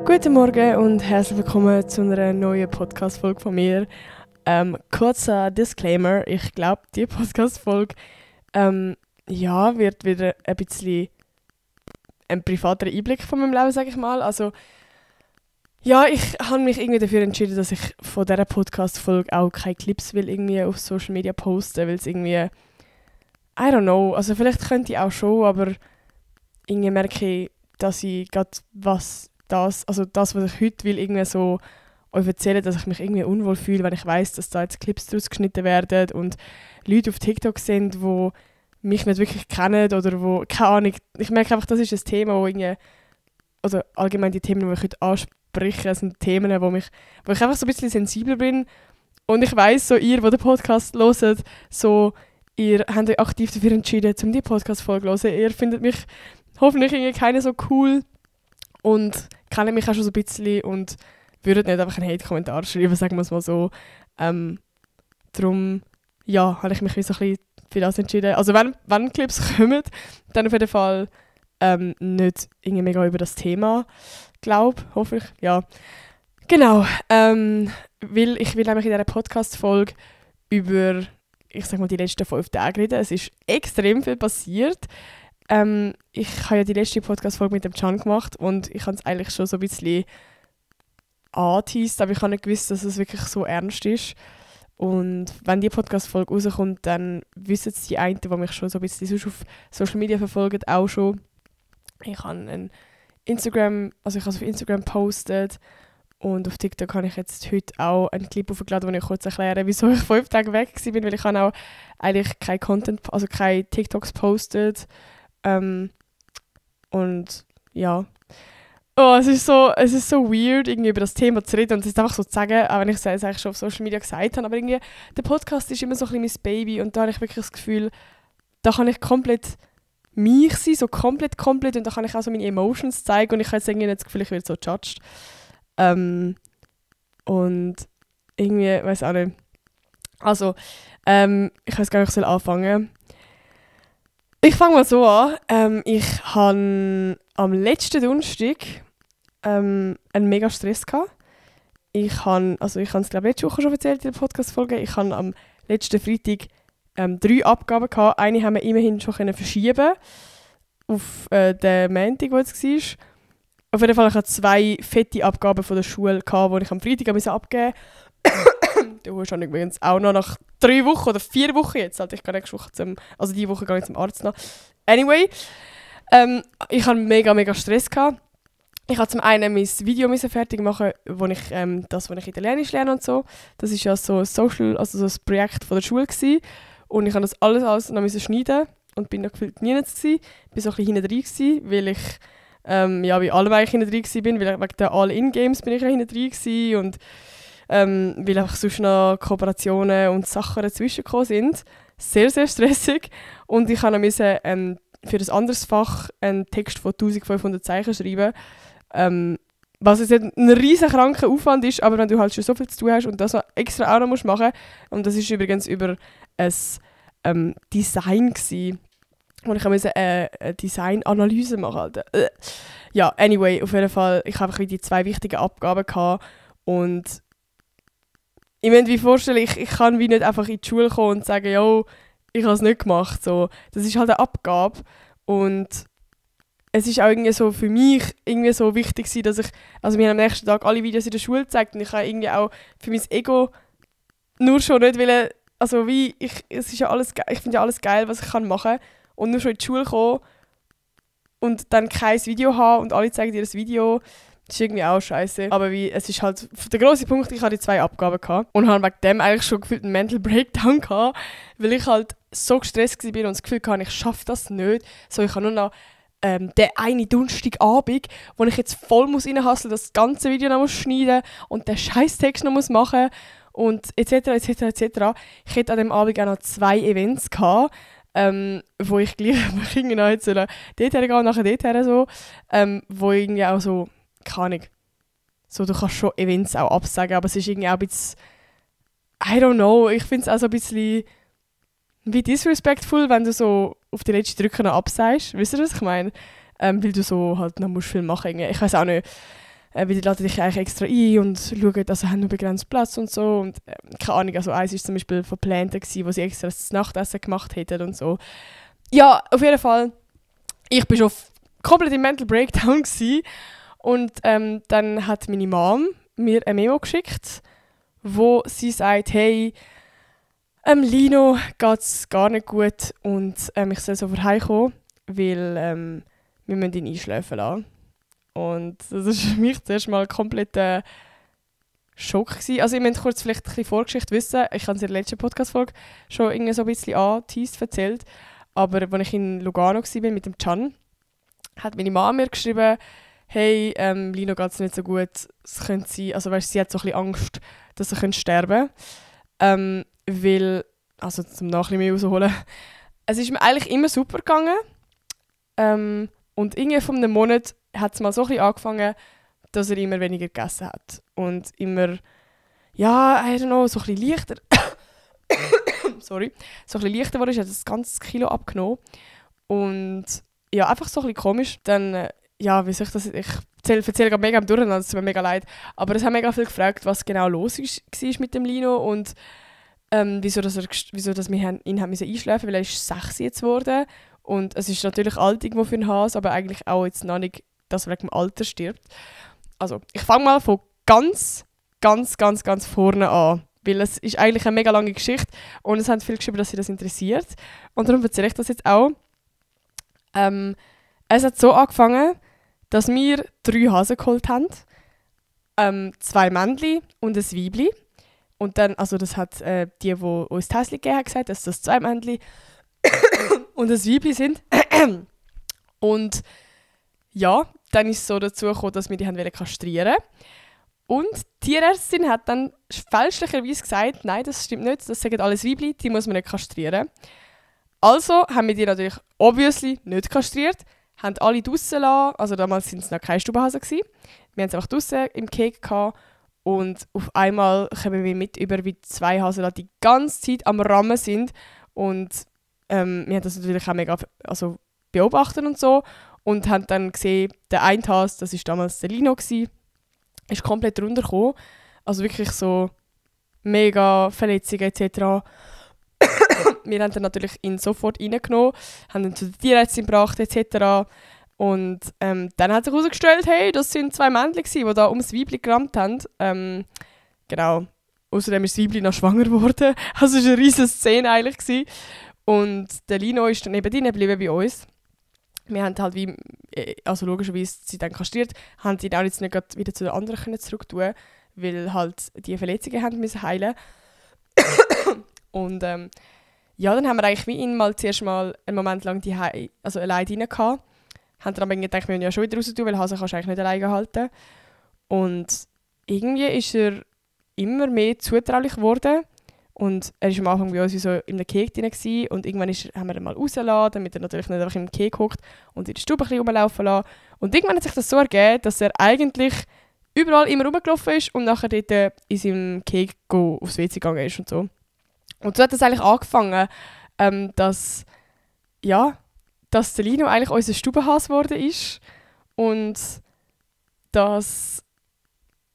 Guten Morgen und herzlich willkommen zu einer neuen Podcast-Folge von mir. Kurzer Disclaimer, ich glaube, die Podcast-Folge wird wieder ein bisschen ein privater Einblick von meinem Leben, sage ich mal. Also, ja, ich habe mich irgendwie dafür entschieden, dass ich von dieser Podcast-Folge auch keine Clips will irgendwie auf Social Media posten, weil es irgendwie, I don't know, also vielleicht könnte ich auch schon, aber irgendwie merke ich, dass ich gerade was ich heute will, irgendwie so euch erzählen, dass ich mich irgendwie unwohl fühle, wenn ich weiss, dass da jetzt Clips draus geschnitten werden und Leute auf TikTok sind, die mich nicht wirklich kennen oder wo, keine Ahnung, ich merke einfach, das ist ein Thema, wo irgendwie, also allgemein die Themen, die ich heute anspreche, sind Themen, wo ich einfach so ein bisschen sensibel bin und ich weiss, so ihr, die den Podcast hört, so, ihr habt euch aktiv dafür entschieden, um die Podcast-Folge zu hören, ihr findet mich hoffentlich irgendwie keine so cool und kennt mich auch schon so ein bisschen und würdet nicht einfach einen Hate-Kommentar schreiben, sagen wir es mal so. Darum, ja, habe ich mich so ein bisschen für das entschieden. Also wenn Clips kommen, dann auf jeden Fall nicht irgendwie mega über das Thema, hoffe ich, ja. Genau, weil ich will nämlich in dieser Podcast-Folge über, ich sag mal, die letzten 5 Tage reden. Es ist extrem viel passiert. Ich habe ja die letzte Podcast-Folge mit dem Can gemacht und ich habe es eigentlich schon so ein bisschen angeteased, aber ich habe nicht gewusst, dass es wirklich so ernst ist. Und wenn die Podcast-Folge rauskommt, dann wissen es die einen, die mich schon so ein bisschen sonst auf Social Media verfolgen, auch schon. Ich habe auf Instagram gepostet und auf TikTok habe ich jetzt heute auch einen Clip aufgeladen, wo ich kurz erkläre, wieso ich 5 Tage weg war, weil ich habe auch eigentlich kein Content, also keine TikToks postet. Und ja. Oh, es ist so weird, irgendwie über das Thema zu reden und es ist einfach so zu sagen, auch wenn ich es eigentlich schon auf Social Media gesagt habe, aber irgendwie, der Podcast ist immer so ein bisschen mein Baby und da habe ich wirklich das Gefühl, da kann ich komplett mich sein, so komplett und da kann ich auch so meine Emotions zeigen und ich habe jetzt irgendwie nicht das Gefühl, ich werde so judged. Und irgendwie, weiß auch nicht. Also, ich weiß gar nicht, ich soll anfangen. Ich fange mal so an. Ich hatte am letzten Donnerstag einen mega Stress gehabt. Ich habe es, glaube ich, letzte Woche schon erzählt in der Podcast-Folge. Ich hatte am letzten Freitag 3 Abgaben gehabt. Eine haben wir immerhin schon verschieben auf den Montag, der jetzt war. Auf jeden Fall hatte ich 2 fette Abgaben von der Schule gehabt, die ich am Freitag abgeben musste. Du hast übrigens auch noch nach 3 Wochen oder 4 Wochen jetzt. Ich gehe nächste Woche die Woche gehe ich zum Arzt noch. Anyway, ich hatte mega Stress gehabt. Ich musste zum einen mein Video fertig machen, wo ich Italienisch lerne und so. Das war ja so so ein Projekt von der Schule gewesen. Und ich musste das alles noch schneiden und bin noch gefühlt nie gewesen. Ich war so ein bisschen hinten drin gewesen, weil ich wie alle eigentlich hinten drin gewesen bin, weil wegen der All-In-Games bin ich ja hinten drin gewesen und weil einfach sonst noch Kooperationen und Sachen dazwischen gekommen sind. Sehr, sehr stressig. Und ich musste für ein anderes Fach einen Text von 1500 Zeichen schreiben. Was jetzt ein riesen kranker Aufwand ist, aber wenn du halt schon so viel zu tun hast und das noch extra auch noch machen musst. Und das ist übrigens über ein Design gewesen, wo ich musste eine Designanalyse machen. Alter. Ja, anyway, auf jeden Fall, ich habe die 2 wichtigen Abgaben gehabt und ich muss mir vorstellen, ich kann wie nicht einfach in die Schule kommen und sagen, yo, ich habe es nicht gemacht. So, das ist halt eine Abgabe und es ist auch irgendwie so für mich irgendwie so wichtig gewesen, dass wir haben am nächsten Tag alle Videos in der Schule gezeigt und ich habe irgendwie auch für mein Ego nur schon nicht wollen, also wie, es ist ja alles, ich finde ja alles geil, was ich machen kann und nur schon in die Schule kommen und dann kein Video haben und alle zeigen dir das Video, das ist irgendwie auch scheiße. Aber es ist halt der grosse Punkt, ich hatte die 2 Abgaben gehabt und habe wegen dem eigentlich schon gefühlt einen Mental Breakdown gehabt, weil ich halt so gestresst war und das Gefühl hatte, ich schaffe das nicht. So, ich habe nur noch den einen Donnerstagabend, wo ich jetzt voll reinhasseln muss, das ganze Video noch schneiden und den Scheißtext noch machen muss und etc. Ich hätte an dem Abend auch noch 2 Events gehabt, wo ich gleich irgendwie noch jetzt dort gehen und nachher dort so, wo irgendwie auch so, keine Ahnung, so, du kannst schon Events auch absagen, aber es ist irgendwie auch ein bisschen, I don't know, ich finde es auch so ein bisschen wie disrespectful, wenn du so auf die letzte Drücke noch absagst. Wisst ihr, was ich meine? Weil du so halt noch musst viel machen. Ich weiß auch nicht, weil die laden dich eigentlich extra ein und schauen, also haben nur begrenzt Platz und so. Und keine Ahnung, also eins war zum Beispiel verplant, wo sie extra das Nachtessen gemacht hätten und so. Ja, auf jeden Fall. Ich war schon komplett im Mental Breakdown gewesen. Und dann hat meine Mom mir eine Memo geschickt, wo sie sagt, hey, Lino geht es gar nicht gut und ich soll sofort heimkommen, weil wir müssen ihn einschläfen lassen. Und das war für mich zuerst mal ein kompletter Schock gewesen. Also ich möchte kurz vielleicht ein bisschen Vorgeschichte wissen. Ich habe es in der letzten Podcast-Folge schon irgendwie so ein bisschen angeteased erzählt. Aber als ich in Lugano war mit dem Can, hat meine Mama mir geschrieben, hey, Lino geht es nicht so gut. Es könnte sein, also weißt, sie hat so ein bisschen Angst, dass er sterben könnte. Weil, also zum noch ein bisschen mehr rausholen, es ist mir eigentlich immer super gegangen. Und irgendwie von einem Monat hat es mal so ein bisschen angefangen, dass er immer weniger gegessen hat. Und immer, ja, I don't know, so ein bisschen leichter. Sorry. So ein bisschen leichter wurde, er hat das ganze Kilo abgenommen. Und ja, einfach so ein bisschen komisch. Dann, ja, wie soll ich das, ich erzähle gerade mega am Durcheinander, es tut mir mega leid. Aber es haben mega viele gefragt, was genau los war mit dem Lino und wieso dass wir ihn haben einschläfen, weil er ist 6 jetzt geworden. Und es ist natürlich alt irgendwo für einen Hase, aber eigentlich auch jetzt noch nicht, dass er wegen dem Alter stirbt. Also, ich fange mal von ganz vorne an. Weil es ist eigentlich eine mega lange Geschichte und es haben viele geschrieben, dass sie das interessiert. Und darum erzähle ich das jetzt auch. Es hat so angefangen, dass wir 3 Hasen geholt haben. 2 Männchen und ein Weibli. Und dann, also das hat die uns das Häschen gegeben haben, gesagt, dass das 2 Männchen und ein Weibli sind. Und ja, dann ist es so dazu gekommen, dass wir die kastrieren wollten. Und die Tierärztin hat dann fälschlicherweise gesagt, nein, das stimmt nicht, das sagen alles Weibli, die muss man nicht kastrieren. Also haben wir die natürlich obviously nicht kastriert, haben alle draussen gelassen, also damals waren es noch keine Stubenhasen gewesen. Wir haben es einfach draussen im Keg gehabt und auf einmal kommen wir mit über, wie 2 Hasen die ganze Zeit am Rammen sind und wir haben das natürlich auch mega beobachtet und so und haben dann gesehen, der eine Hase, das war damals der Lino, ist komplett runtergekommen. Also wirklich so mega Verletzungen etc. Wir haben dann natürlich ihn sofort reingenommen, haben ihn zu der Tierärztin gebracht etc. Und dann hat sich herausgestellt, hey, das sind 2 Männchen, die da ums Weibli gerammt haben. Genau. Außerdem ist das Weibli noch schwanger geworden. Also es war eine riesige Szene eigentlich gewesen. Und der Lino ist dann eben drin geblieben bei uns. Wir haben halt also logischerweise sie dann kastriert, haben sie dann auch jetzt nicht wieder zu den anderen zurück tun, weil halt die Verletzungen haben müssen heilen. Und ja, dann haben wir eigentlich wie ihn zuerst mal einen Moment lang allein rein gehabt. Haben dann aber gedacht, wir müssen ja schon wieder raus tun, weil Hase kannst du eigentlich nicht alleine halten. Und irgendwie ist er immer mehr zutraulich geworden. Und er war am Anfang bei uns wie so in der Keg drin gewesen. Und irgendwann haben wir ihn mal rausgelassen, damit er natürlich nicht einfach im Keg hockt und in der Stube ein bisschen rumlaufen lassen. Und irgendwann hat sich das so ergeben, dass er eigentlich überall immer rumgelaufen ist und nachher dort in seinem Keg aufs WC gegangen ist und so. Und so hat es eigentlich angefangen, dass der Lino eigentlich unser Stubenhase geworden ist und dass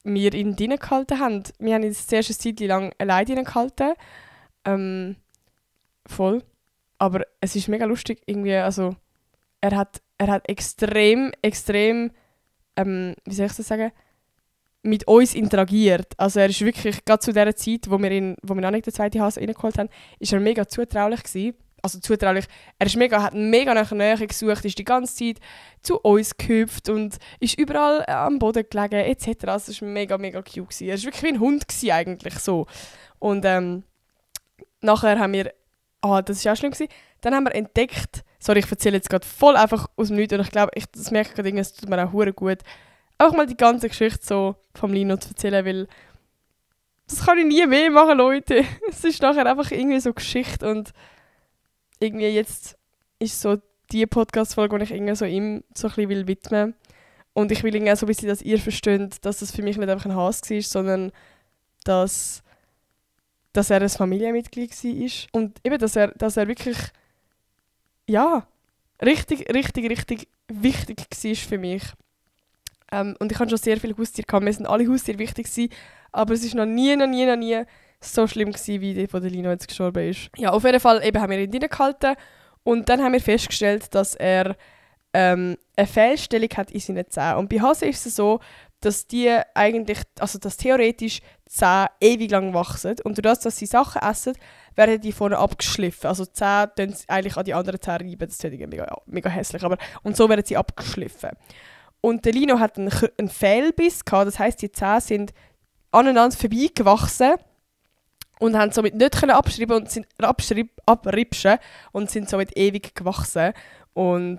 wir ihn drinnen gehalten haben. Wir haben ihn zuerst eine Zeit lang allein drinnen gehalten. Voll. Aber es ist mega lustig. Irgendwie, also, er hat extrem, wie soll ich das sagen, mit uns interagiert. Also er ist wirklich, gerade zu dieser Zeit, wo wir noch nicht den zweiten Hase reingeholt haben, ist er mega zutraulich gewesen. Also zutraulich, hat mega nach Nähe gesucht, ist die ganze Zeit zu uns gehüpft und ist überall am Boden gelegen etc. Also es war mega cute gewesen. Er war wirklich wie ein Hund gewesen, eigentlich so. Und nachher haben wir, das war auch schlimm gewesen, dann haben wir entdeckt, sorry, ich erzähle jetzt gerade voll einfach aus dem Nichts und ich glaube, das merke ich gerade, es tut mir auch verdammt gut, einfach mal die ganze Geschichte so vom Lino zu erzählen, weil das kann ich nie mehr machen, Leute. Es ist nachher einfach irgendwie so Geschichte und irgendwie jetzt ist so die Podcast-Folge, die ich irgendwie so ihm so ein bisschen widmen will. Und ich will irgendwie auch so ein bisschen, dass ihr versteht, dass das für mich nicht einfach ein Hase war, sondern dass dass er ein Familienmitglied war. Und eben, dass er wirklich, ja, richtig wichtig war für mich. Und ich hatte schon sehr viele Haustiere gehabt. Mir sind alle Haustiere wichtig gewesen, aber es war noch nie so schlimm gewesen, wie die von der Lino jetzt gestorben ist. Ja, auf jeden Fall eben haben wir ihn reingehalten und dann haben wir festgestellt, dass er eine Fehlstellung hat in seinen Zähnen. Und bei Hasen ist es so, dass die eigentlich, also dass theoretisch die Zähne ewig lang wachsen und durch das, dass sie Sachen essen, werden die vorne abgeschliffen. Also die Zähne tun eigentlich an die anderen Zähne reiben, das ist mega hässlich, aber und so werden sie abgeschliffen. Und der Lino hat einen Fehlbiss gehabt, das heisst, die Zähne sind aneinander vorbeigewachsen und haben somit nicht abschreiben und sind abripschen und sind somit ewig gewachsen. Und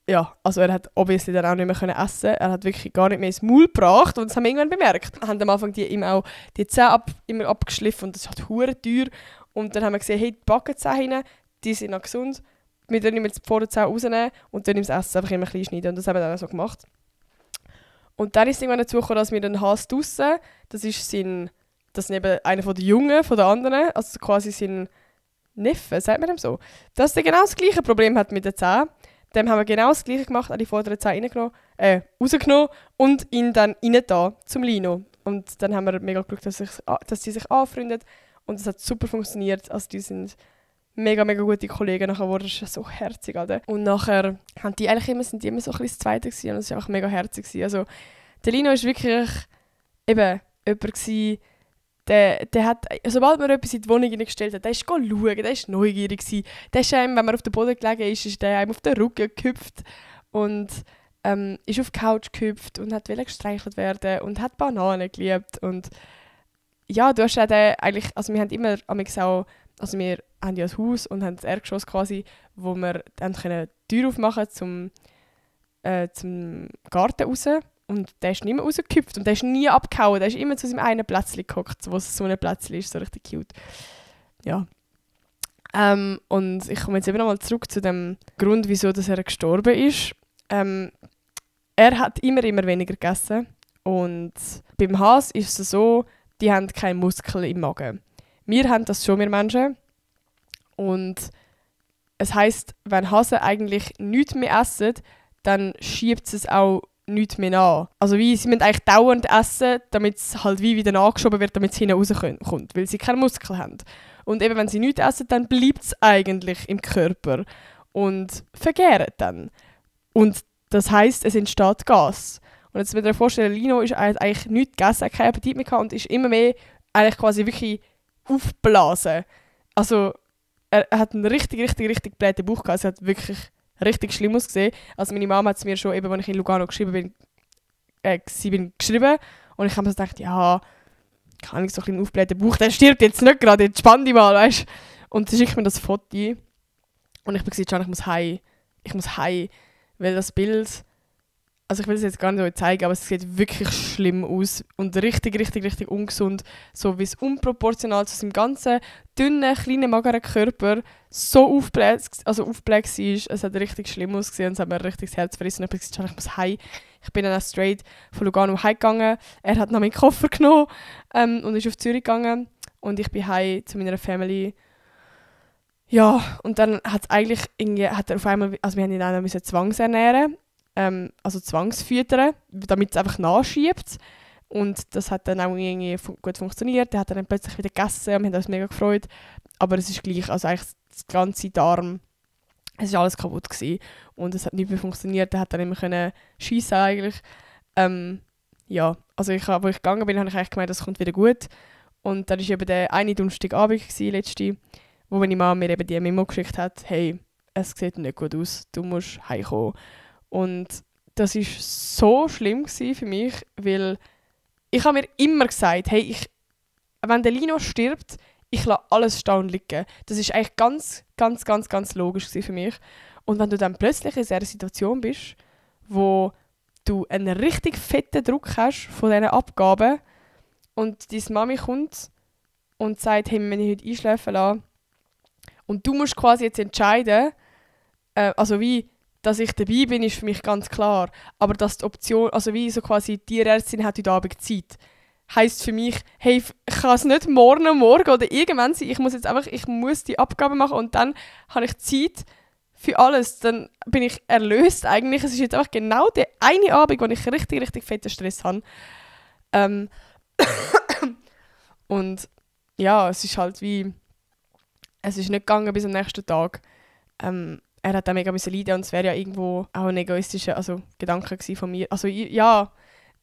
ja, also er hat obviously dann auch nicht mehr essen. Er hat wirklich gar nicht mehr ins Maul gebracht und das haben wir irgendwann bemerkt. Wir haben am Anfang ihm auch die Zähne immer abgeschliffen und das ist halt hure teuer. Und dann haben wir gesehen, hey, die Backenzähne, die sind noch gesund. Wir können jetzt die Vorderzähne rausnehmen und dann ins Essen einfach immer ein bisschen schneiden. Und das haben wir dann auch so gemacht. Und dann ist es irgendwann dazu gekommen, dass wir den Hase draussen, das ist eben einer von den Jungen, von den anderen, also quasi sein Neffe, sagt man dem so, dass der genau das gleiche Problem hat mit den Zähnen. Dem haben wir genau das gleiche gemacht, an die vorderen Zähne rausgenommen und ihn dann reingetan zum Lino. Und dann haben wir mega geschaut, dass sie sich anfreunden und es hat super funktioniert. Also die sind mega gute Kollegen nachher geworden. Das ist so herzig, Alter. Und nachher sind die immer so ein bisschen das Zweite gewesen, und das war auch mega herzig gewesen. Also der Lino war wirklich eben jemand gewesen, der hat, sobald man etwas in die Wohnung gestellt hat, der ist schauen, der ist neugierig gewesen. Der ist einem, wenn man auf dem Boden gelegen ist der einem auf den Rücken gehüpft und ist auf die Couch gehüpft und wollte gestreichelt werden und hat Bananen geliebt. Und ja, du hast ja eigentlich, also wir haben immer auch, also wir haben ja ein Haus und haben das Erdgeschoss quasi, wo wir dann die Tür aufmachen zum Garten raus. Und der ist nicht mehr rausgehüpft und der ist nie abgehauen. Der ist immer zu seinem einen Plätzchen gehockt, wo so ein Plätzchen ist, so richtig cute. Ja. Und ich komme jetzt eben nochmal zurück zu dem Grund, wieso dass er gestorben ist. Er hat immer weniger gegessen. Und beim Hase ist es so, die haben keine Muskeln im Magen. Wir haben das schon, wir Menschen. Und es heisst, wenn Hasen eigentlich nichts mehr essen, dann schiebt es auch nichts mehr nach. Also sie müssen eigentlich dauernd essen, damit es halt wieder nachgeschoben wird, damit es hinten rauskommt, weil sie keine Muskeln haben. Und eben, wenn sie nichts essen, dann bleibt es eigentlich im Körper und vergärt dann. Und das heisst, es entsteht Gas. Und jetzt müsst ihr euch vorstellen, Lino ist eigentlich nichts gegessen, keinen Appetit mehr gehabt und ist immer mehr eigentlich quasi wirklich aufgeblasen. Also er hat einen richtig blähten Bauch gehabt. Es hat wirklich richtig schlimm ausgesehen. Also meine Mama hat es mir schon, eben, als ich in Lugano geschrieben geschrieben und ich habe mir gedacht, ja, kann ich so ein aufgeblähten Bauch, der stirbt jetzt nicht gerade, jetzt spann dich mal, weißt. Und sie schickt mir das Foto und ich bin gesagt, ich muss heim, weil das Bild, also ich will es jetzt gar nicht euch zeigen, aber es sieht wirklich schlimm aus und richtig ungesund, so wie es unproportional zu seinem ganzen dünnen, kleinen, mageren Körper so aufgebläht war. Es hat richtig schlimm ausgesehen und es hat mir richtig das Herz verrissen. Und ich habe gesagt, ich muss heim. Ich bin dann auch straight von Lugano heimgegangen. Er hat noch meinen Koffer genommen und ist auf Zürich gegangen. Und ich bin heim zu meiner Family. Ja, und dann hat er auf einmal, also wir haben ihn auch noch zwangsernähren, also zwangsfüttern, damit es einfach nachschiebt. Und das hat dann auch irgendwie gut funktioniert. Der hat dann plötzlich wieder gegessen und wir haben uns mega gefreut. Aber es ist gleich, also eigentlich das ganze Darm, es war alles kaputt gewesen. Und es hat nicht mehr funktioniert. Der hat dann immer schiessen eigentlich. Ja, also wo ich gegangen bin, habe ich eigentlich gemeint, das kommt wieder gut. Und dann war eben der eine Donnerstagabend letzte, wo meine Mama mir eben die Memo geschickt hat, hey, es sieht nicht gut aus, du musst heimkommen. Und das war so schlimm für mich, weil ich habe mir immer gesagt, hey, wenn der Lino stirbt, ich lasse alles stehen und liegen. Das ist eigentlich ganz logisch für mich. Und wenn du dann plötzlich in einer Situation bist, wo du einen richtig fetten Druck hast von diesen Abgaben und deine Mami kommt und sagt, hey, wir müssen heute einschlafen lassen. Und du musst quasi jetzt entscheiden, also wie, dass ich dabei bin, ist für mich ganz klar. Aber dass die Option, also wie so quasi die Tierärztin hat heute Abend Zeit. heisst für mich, hey, ich kann es nicht morgen oder irgendwann sein, ich muss die Abgabe machen und dann habe ich Zeit für alles, dann bin ich erlöst eigentlich. Es ist jetzt einfach genau der eine Abend, wo ich richtig, richtig fetten Stress habe. Ähm, und ja, es ist halt wie, es ist nicht gegangen bis am nächsten Tag. Er hat auch mega müssen leiden und es wäre ja irgendwo auch ein egoistischer Gedanke gewesen von mir. Also ja,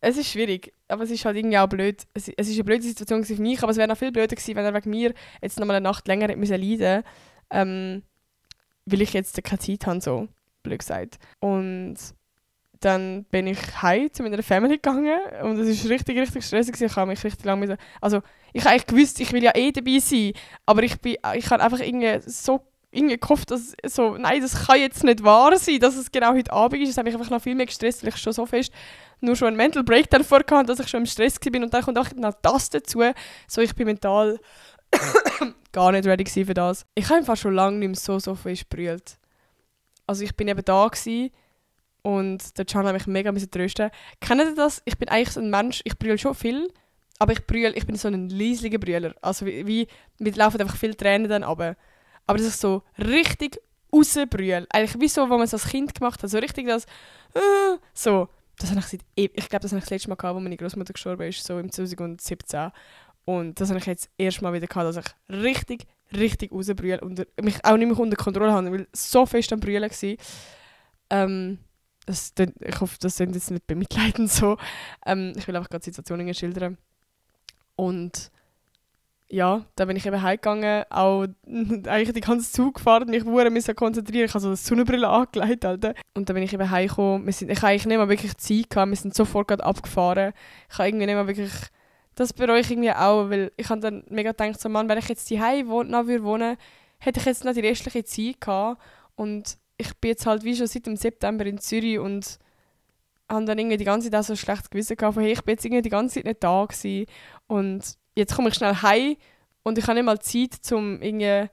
es ist schwierig, aber es ist halt irgendwie auch blöd. Es ist eine blöde Situation für mich, aber es wäre noch viel blöder gewesen, wenn er wegen mir jetzt noch mal eine Nacht länger hätte müssen leiden, weil ich jetzt keine Zeit habe, so blöd gesagt. Und dann bin ich heim zu meiner Family gegangen und es war richtig, richtig stressig. Ich habe mich richtig lange also ich habe eigentlich gewusst, ich will ja eh dabei sein, aber ich habe einfach irgendwie gehofft, dass so, nein, das kann jetzt nicht wahr sein, dass es genau heute Abend ist. Das hat mich einfach noch viel mehr gestresst, weil ich schon so fest nur schon einen Mental Breakdown vorgehabt, dass ich schon im Stress war und dann kommt auch noch das dazu. So, ich bin mental gar nicht ready für das. Ich habe einfach schon lange nicht mehr so fest gebrüllt. Also ich bin eben da gewesen und der Can hat mich mega trösten. Kennt ihr das? Ich bin eigentlich so ein Mensch, ich brülle schon viel, aber ich bin so ein leislicher Brüller. Also mir laufen einfach viele Tränen dann runter. Aber dass ich so richtig rausbrülle, eigentlich wie so, wo man es als Kind gemacht hat, so richtig das so. Das habe ich glaube, das habe ich das letzte Mal gehabt, als meine Großmutter gestorben ist, so im 2017. Und das habe ich jetzt erst mal wieder gehabt, dass ich richtig, richtig rausbrülle und mich auch nicht mehr unter Kontrolle habe, weil so fest am Brüllen war. Ich hoffe, das sind jetzt nicht bemitleidend so. Ich will einfach gerade Situationen schildern. Und ja, dann bin ich eben heimgegangen, auch eigentlich die ganze Zug gefahren, mich musste konzentrieren. Ich habe so eine Sonnenbrille angelegt, Alter. Und dann bin ich eben heimgekommen. Ich habe eigentlich nicht mal wirklich Zeit gehabt, wir sind sofort gerade abgefahren. Ich habe irgendwie nicht mal wirklich, das bereue ich irgendwie auch, weil ich habe dann mega gedacht, so Mann, wenn ich jetzt daheim wohnen, hätte ich jetzt noch die restliche Zeit gehabt. Und ich bin jetzt halt wie schon seit dem September in Zürich und habe dann irgendwie die ganze Zeit so ein schlechtes Gewissen gehabt, von hey, ich bin jetzt irgendwie die ganze Zeit nicht da gewesen. Und jetzt komme ich schnell heim und ich habe nicht mal Zeit, um irgendwie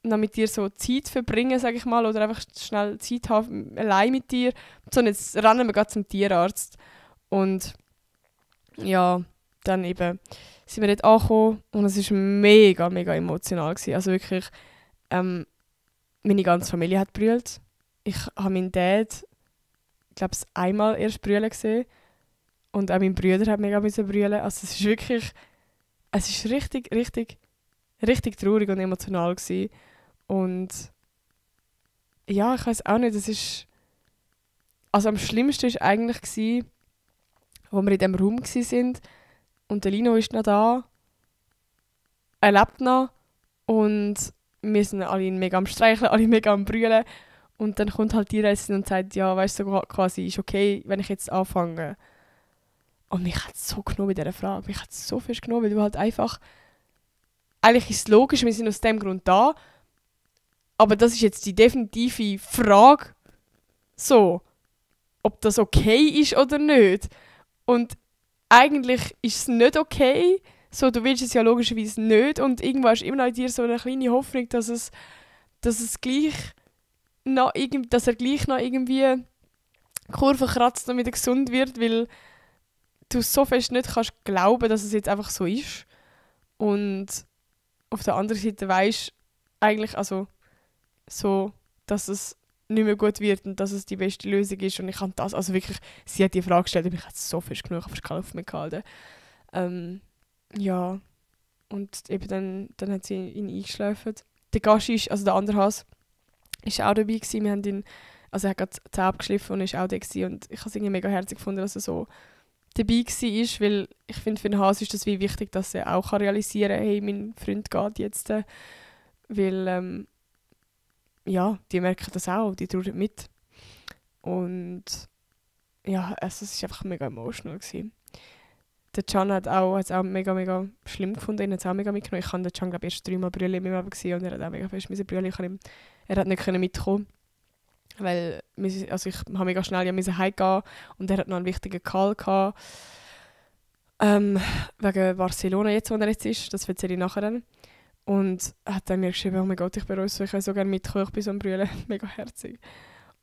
noch mit dir so Zeit zu verbringen, sage ich mal, oder einfach schnell Zeit haben, allein mit dir. Sondern jetzt rennen wir gerade zum Tierarzt. Und ja, dann eben sind wir dort angekommen und es war mega, mega emotional gewesen. Also wirklich, meine ganze Familie hat brüllt. Ich habe meinen Dad, ich glaube, einmal erst brüllen gesehen. Und auch mein Bruder hat mega brüllen. Also es ist wirklich, es ist richtig, richtig, richtig traurig und emotional gewesen. Und ja, ich weiß auch nicht, es ist, also am schlimmsten war eigentlich gewesen, wo wir in diesem Raum waren und der Lino ist noch da, er lebt noch und wir sind alle mega am Streicheln, alle mega am Brüllen. Und dann kommt halt die Ärztin und sagt, ja, weißt du, so quasi, ist okay, wenn ich jetzt anfange. Und mich hat es so genommen bei dieser Frage. Mich hat es so fest genommen, weil du halt einfach... Eigentlich ist es logisch, wir sind aus dem Grund da. Aber das ist jetzt die definitive Frage, so, ob das okay ist oder nicht. Und eigentlich ist es nicht okay. So, du willst es ja logischerweise nicht. Und irgendwo hast du immer noch in dir so eine kleine Hoffnung, dass er gleich noch irgendwie die Kurve kratzt und wieder gesund wird, weil du so fest nicht kannst glauben, dass es jetzt einfach so ist. Und auf der anderen Seite weisst eigentlich also so, dass es nicht mehr gut wird und dass es die beste Lösung ist. Und ich kann das, also wirklich, sie hat die Frage gestellt und mich hat so fest genug auf keine Luft mehr gehalten. Ja, und eben dann hat sie ihn eingeschlafen. Der Gashi ist, also der andere Hase, ist auch dabei gewesen. Wir haben ihn, also er hat gerade Zähne abgeschliffen und ist auch da gewesen. Und ich habe es irgendwie mega herzig gefunden, dass er so dabei war, weil ich finde, für einen Hase ist das wie wichtig, dass er auch realisieren kann, hey, mein Freund geht jetzt. Weil, ja, die merken das auch, die trauern mit. Und ja, also es war einfach mega emotional gewesen. Der Can hat es auch mega, mega schlimm gefunden, ihn hat es auch mega mitgenommen. Ich habe den Can, glaube ich, erst 3 Mal brüllen in meinem Leben gesehen und er hat auch mega fest brüllen. Er hat nicht mitkommen, weil ich habe mega schnell heimgehen und er hat noch einen wichtigen Call gehabt. Wegen Barcelona, jetzt, wo er jetzt ist, das erzähle ich nachher dann. Und er hat dann mir geschrieben, oh mein Gott, ich bereue es so, ich will so gerne mitkommen, ich bin so am Brüllen, mega herzig.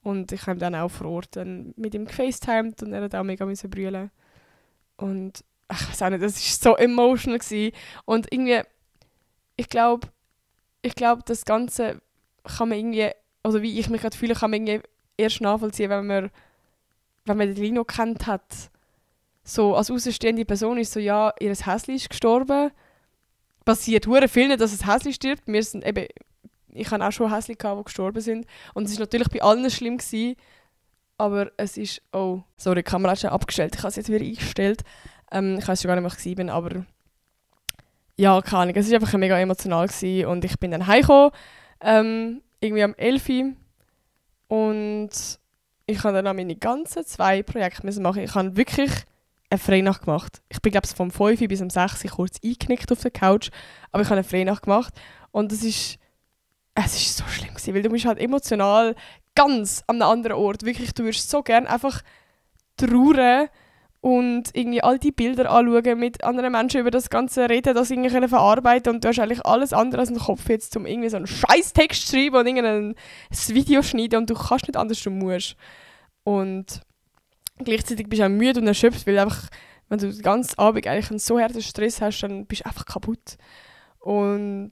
Und ich habe dann auch vor Ort dann mit ihm gefacetimed und er hat auch mega brüllen. Und ich weiß auch nicht, das war so emotional gewesen. Und irgendwie, ich glaube, das Ganze kann man irgendwie, also wie ich mich gerade fühle, kann man irgendwie erst nachvollziehen, wenn man den Lino kennt hat. So, als außenstehende Person ist so, ja, ihr Häsli ist gestorben. Passiert hure viel nicht, dass ein Häsli stirbt. Ich hatte auch schon Häsli, die gestorben sind. Und es war natürlich bei allen schlimm gewesen, aber es ist, oh, sorry, die Kamera ist schon abgestellt, ich habe es jetzt wieder eingestellt. Ich weiß schon gar nicht, was ich war, aber ja, keine Ahnung, es war einfach mega emotional gewesen. Und ich bin dann heimgekommen, irgendwie am 11 Uhr. Und ich habe dann auch meine ganzen 2 Projekte machen. Ich habe wirklich eine Freinacht gemacht. Ich bin, glaube ich, vom 5 Uhr bis um 6 Uhr kurz eingeknickt auf der Couch, aber ich habe eine Freinacht gemacht. Und es ist so schlimm gewesen, weil du bist halt emotional ganz an einem anderen Ort. Wirklich, du würdest so gerne einfach trauern und irgendwie all die Bilder anschauen, mit anderen Menschen über das Ganze reden, das irgendwie verarbeiten und du hast eigentlich alles andere als den Kopf jetzt, um irgendwie so einen Scheiß-Text zu schreiben und irgendein Video zu schneiden und du kannst nicht anders, du musst. Und gleichzeitig bist du auch müde und erschöpft, weil einfach, wenn du den ganzen Abend eigentlich einen so harten Stress hast, dann bist du einfach kaputt. Und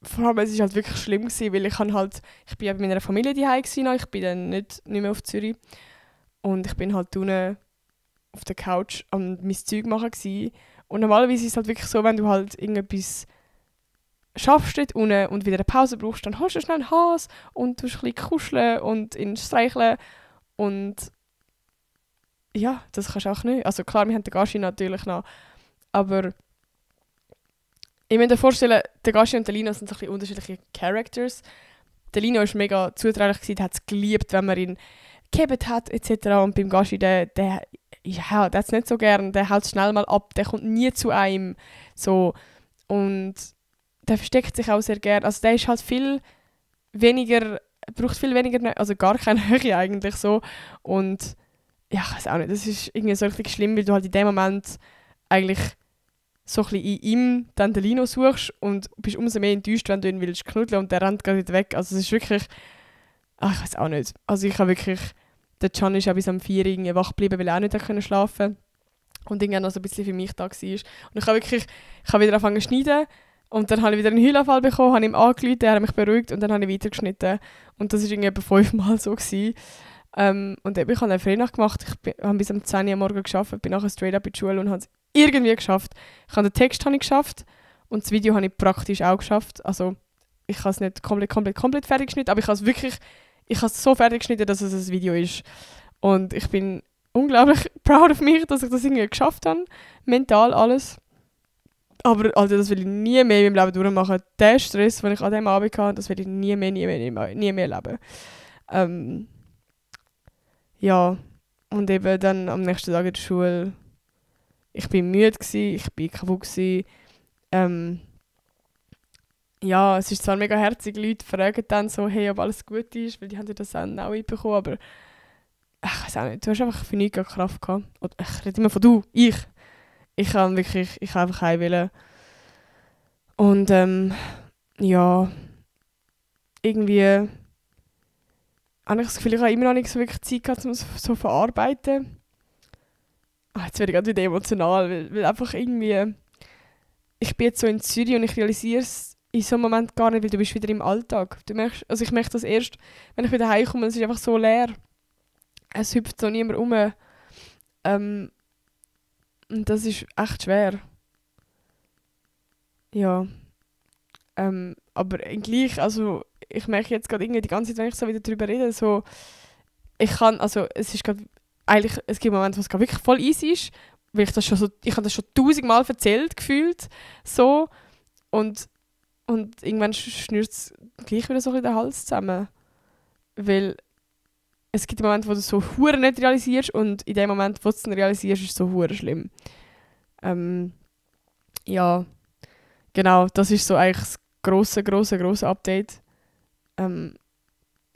vor allem, es war halt wirklich schlimm gewesen, weil ich bin ja bei meiner Familie daheim gewesen, ich bin dann nicht mehr auf Zürich. Und ich bin halt unten auf der Couch am mein Zeug machen gewesen. Und normalerweise ist es halt wirklich so, wenn du halt irgendetwas schaffst dort unten und wieder eine Pause brauchst, dann holst du schnell einen Hase und tust ein bisschen kuscheln und ihn streicheln. Und ja, das kannst du auch nicht. Also klar, wir haben den Gashi natürlich noch, aber ich muss dir vorstellen, der Gashi und der Lino sind so ein bisschen unterschiedliche Characters. Der Lino war mega zutraulich, der hat es geliebt, wenn man ihn gehabt hat etc. Und beim Gashi, der hat es nicht so gern, der hält schnell mal ab, der kommt nie zu einem. So. Und der versteckt sich auch sehr gern. Also der ist halt braucht viel weniger, also gar keine Höhe eigentlich so. Und ja, ich weiß auch nicht, das ist irgendwie so richtig schlimm, weil du halt in dem Moment eigentlich so ein bisschen in ihm dann den Lino suchst und bist umso mehr enttäuscht, wenn du ihn willst knuddeln und der rennt gerade wieder weg. Also es ist wirklich, ich weiß auch nicht. Also ich habe wirklich, der Can ist auch bis am 4 Uhr wach geblieben, weil er auch nicht schlafen konnte und irgendwann noch so ein bisschen für mich da war. Und ich habe wieder angefangen zu schneiden und dann habe ich wieder einen Heulabfall bekommen, habe ihm angerufen, er hat mich beruhigt und dann habe ich weitergeschnitten. Und das war irgendwie etwa 5-mal so gewesen. Und ich habe eine Freinacht gemacht, ich habe bis um 10 Uhr am Morgen gearbeitet, bin nachher straight up in die Schule und habe es irgendwie geschafft. Den Text habe ich geschafft und das Video habe ich praktisch auch geschafft. Also ich habe es nicht komplett fertig geschnitten, aber ich habe es so fertig geschnitten, dass es ein Video ist. Und ich bin unglaublich proud of mich, dass ich das irgendwie geschafft habe. Mental alles. Aber also, das will ich nie mehr in meinem Leben durchmachen. Der Stress, den ich an diesem Abend hatte, das will ich nie mehr leben. Ja, und eben dann am nächsten Tag in der Schule, ich bin müde gewesen, ich bin kaputt gewesen. Ja, es ist zwar mega herzig, Leute fragen dann so, hey, ob alles gut ist, weil die haben ja das auch mitbekommen, aber ich weiß auch nicht, du hast einfach für nichts Kraft gehabt. Oder, ich rede immer von du, ich. Ich habe einfach heim wollen. Und ja, irgendwie habe ich das Gefühl, ich habe immer noch nicht so wirklich Zeit gehabt, um es so zu verarbeiten. Jetzt werde ich gerade wieder emotional, weil einfach irgendwie, ich bin jetzt so in Zürich und ich realisiere es in so einem Moment gar nicht, weil du bist wieder im Alltag. Also ich merke das erst, wenn ich wieder heimkomme, es ist einfach so leer. Es hüpft so niemand rum. Und das ist echt schwer. Ja. Aber gleich, also ich merke jetzt gerade irgendwie die ganze Zeit, wenn ich so wieder drüber rede, so, es ist gerade, eigentlich, es gibt Momente, wo es gerade wirklich voll easy ist, weil ich habe das schon 1000-mal erzählt, gefühlt, so, und irgendwann schnürt es gleich wieder so in den Hals zusammen, weil es gibt Momente, wo du so hure nicht realisierst und in dem Moment, wo du es dann realisierst, ist es so hure schlimm. Ja, genau, das ist so eigentlich das grosse Update.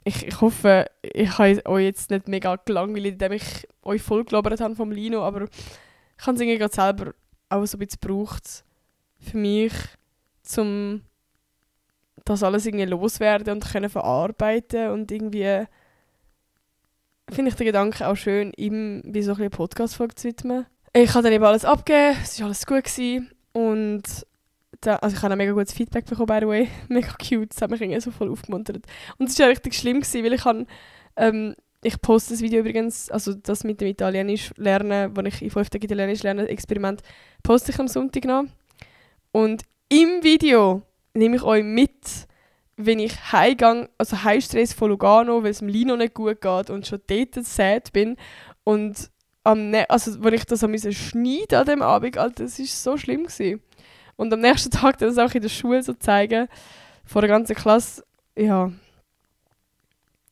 Ich hoffe, ich habe euch jetzt nicht mega gelangweilt, indem ich euch voll gelabert habe vom Lino, aber ich habe es irgendwie gerade selber auch so ein bisschen gebraucht für mich, um das alles irgendwie loswerden und können verarbeiten und irgendwie finde ich den Gedanken auch schön, ihm wie so ein bisschen Podcast-Folge zu widmen. Ich habe dann eben alles abgegeben, es war alles gut gewesen. Und also ich habe ein mega gutes Feedback bekommen, by the way. Mega cute, das hat mich irgendwie so voll aufgemuntert. Und es war ja richtig schlimm gewesen, weil ich poste das Video übrigens, also das mit dem Italienisch lernen, wo ich in 5 Tagen Italienisch lerne, Experiment, poste ich am Sonntag noch. Und im Video nehme ich euch mit, wenn ich heimgehe, also Heimstress von Lugano, weil es dem Lino nicht gut geht und schon dort sad bin. Und also, als ich das schneiden an dem Abend, Alter, das war so schlimm gewesen. Und am nächsten Tag das auch in der Schule so zeigen, vor der ganzen Klasse, ja.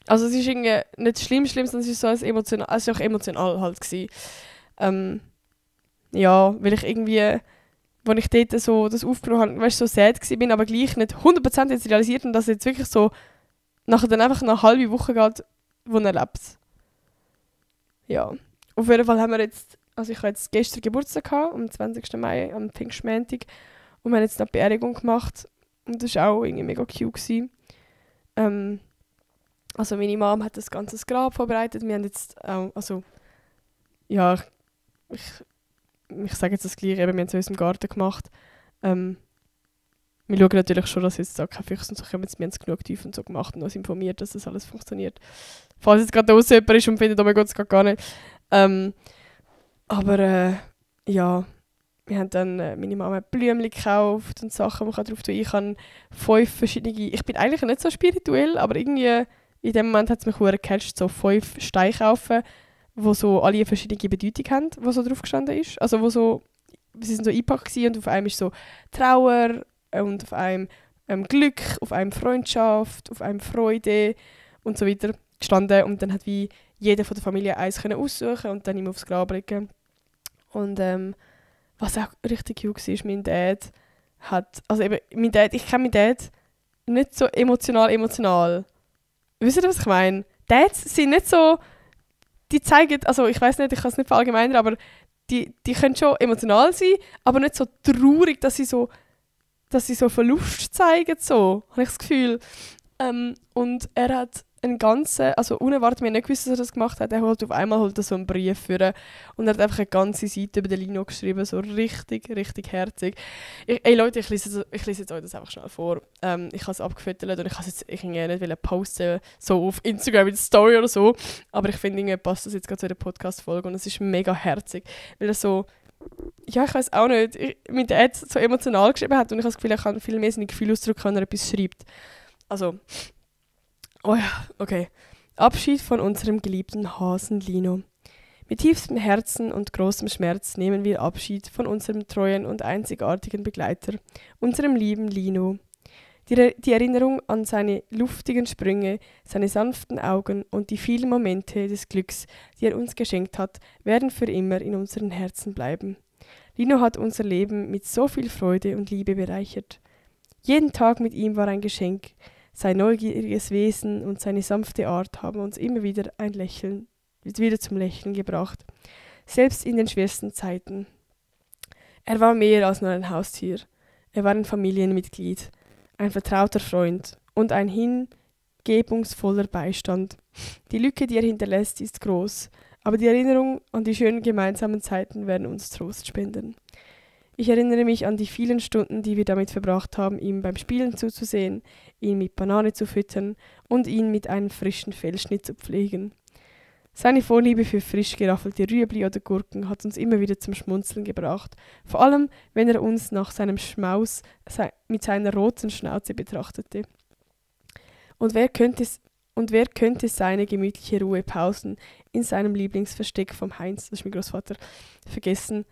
Also es ist irgendwie nicht schlimm, sondern es ist so emotional, es war auch emotional halt gewesen. Ja, weil ich irgendwie, als ich dort so das aufgenommen habe, weißt, so sad gewesen bin, aber gleich nicht 100% jetzt realisiert und dass es jetzt wirklich so nachher dann einfach eine halbe Woche geht, wo er lebt. Ja. Auf jeden Fall haben wir jetzt, also ich hatte jetzt gestern Geburtstag gehabt, am 20. Mai, am Pfingstmontag. Und wir haben jetzt eine Beerdigung gemacht. Und das war auch irgendwie mega cute gewesen. Also meine Mom hat das ganze Grab vorbereitet. Wir haben jetzt auch, also, ja, ich sage jetzt das Gleiche, eben, wir haben es in unserem Garten gemacht. Wir schauen natürlich schon, dass jetzt da keine Füchse und so kommen. Wir haben es genug tief und so gemacht und uns informiert, dass das alles funktioniert. Falls jetzt gerade draussen jemand ist und findet, oh mein Gott, es geht gar nicht. Aber ja, wir haben dann meine Mama Blümchen gekauft und Sachen, die man drauf tun kann. Ich habe 5 verschiedene, ich bin eigentlich nicht so spirituell, aber irgendwie in dem Moment hat es mich verdammt gecatcht, so 5 Steine kaufen, die so alle eine verschiedene Bedeutung haben, die so drauf gestanden ist. Also sie sind so eingepackt und auf einem ist so Trauer und auf einem Glück, auf einem Freundschaft, auf einem Freude und so weiter gestanden. Und dann hat wie jeder von der Familie eins können aussuchen und dann ihm aufs Grab legen. Und was auch richtig cute war, mein Dad hat, also eben, ich kenne meinen Dad nicht so emotional. Wisst ihr, was ich meine? Dads sind nicht so, die zeigen, also ich weiß nicht, ich kann es nicht verallgemeinern, aber die können schon emotional sein, aber nicht so traurig, dass sie so Verlust zeigen, so, habe ich das Gefühl. Und er hat einen ganzen, also unerwartet, wir haben nicht gewusst, dass er das gemacht hat, er holt auf einmal so einen Brief für und er hat einfach eine ganze Seite über den Lino geschrieben, so richtig, richtig herzig. Ey Leute, ich lese jetzt euch das einfach schnell vor. Ich habe es abgefüttert und ich wollte es jetzt nicht posten, so auf Instagram in der Story oder so, aber ich finde, irgendwie passt das jetzt gerade zu der Podcast-Folge und es ist mega herzig, weil er so, ja, ich weiß auch nicht, mit Dad so emotional geschrieben hat und ich habe das Gefühl, er kann viel mehr seine Gefühle ausdrücken, wenn er etwas schreibt. Also, oh ja, okay. Abschied von unserem geliebten Hasen Lino. Mit tiefstem Herzen und großem Schmerz nehmen wir Abschied von unserem treuen und einzigartigen Begleiter, unserem lieben Lino. Die Erinnerung an seine luftigen Sprünge, seine sanften Augen und die vielen Momente des Glücks, die er uns geschenkt hat, werden für immer in unseren Herzen bleiben. Lino hat unser Leben mit so viel Freude und Liebe bereichert. Jeden Tag mit ihm war ein Geschenk. Sein neugieriges Wesen und seine sanfte Art haben uns immer wieder zum Lächeln gebracht, selbst in den schwersten Zeiten. Er war mehr als nur ein Haustier. Er war ein Familienmitglied, ein vertrauter Freund und ein hingebungsvoller Beistand. Die Lücke, die er hinterlässt, ist groß, aber die Erinnerung an die schönen gemeinsamen Zeiten werden uns Trost spenden. Ich erinnere mich an die vielen Stunden, die wir damit verbracht haben, ihm beim Spielen zuzusehen, ihn mit Banane zu füttern und ihn mit einem frischen Fellschnitt zu pflegen. Seine Vorliebe für frisch geraffelte Rüebli oder Gurken hat uns immer wieder zum Schmunzeln gebracht, vor allem wenn er uns nach seinem Schmaus mit seiner roten Schnauze betrachtete. Und wer könnte seine gemütliche Ruhepausen in seinem Lieblingsversteck vom Heinz, das ist mein Großvater, vergessen?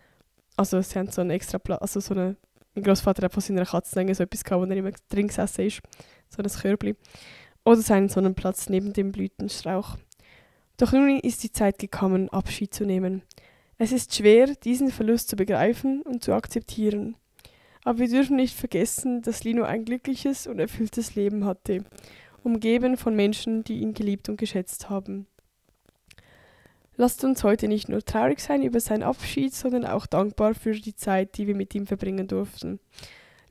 Also sie haben so einen extra Platz, also mein Großvater hat von seiner Katze so etwas gehabt, wo er immer drin gesessen ist, so ein Körbli. Oder seinen Sonnenplatz neben dem Blütenstrauch. Doch nun ist die Zeit gekommen, Abschied zu nehmen. Es ist schwer, diesen Verlust zu begreifen und zu akzeptieren. Aber wir dürfen nicht vergessen, dass Lino ein glückliches und erfülltes Leben hatte, umgeben von Menschen, die ihn geliebt und geschätzt haben. Lasst uns heute nicht nur traurig sein über seinen Abschied, sondern auch dankbar für die Zeit, die wir mit ihm verbringen durften.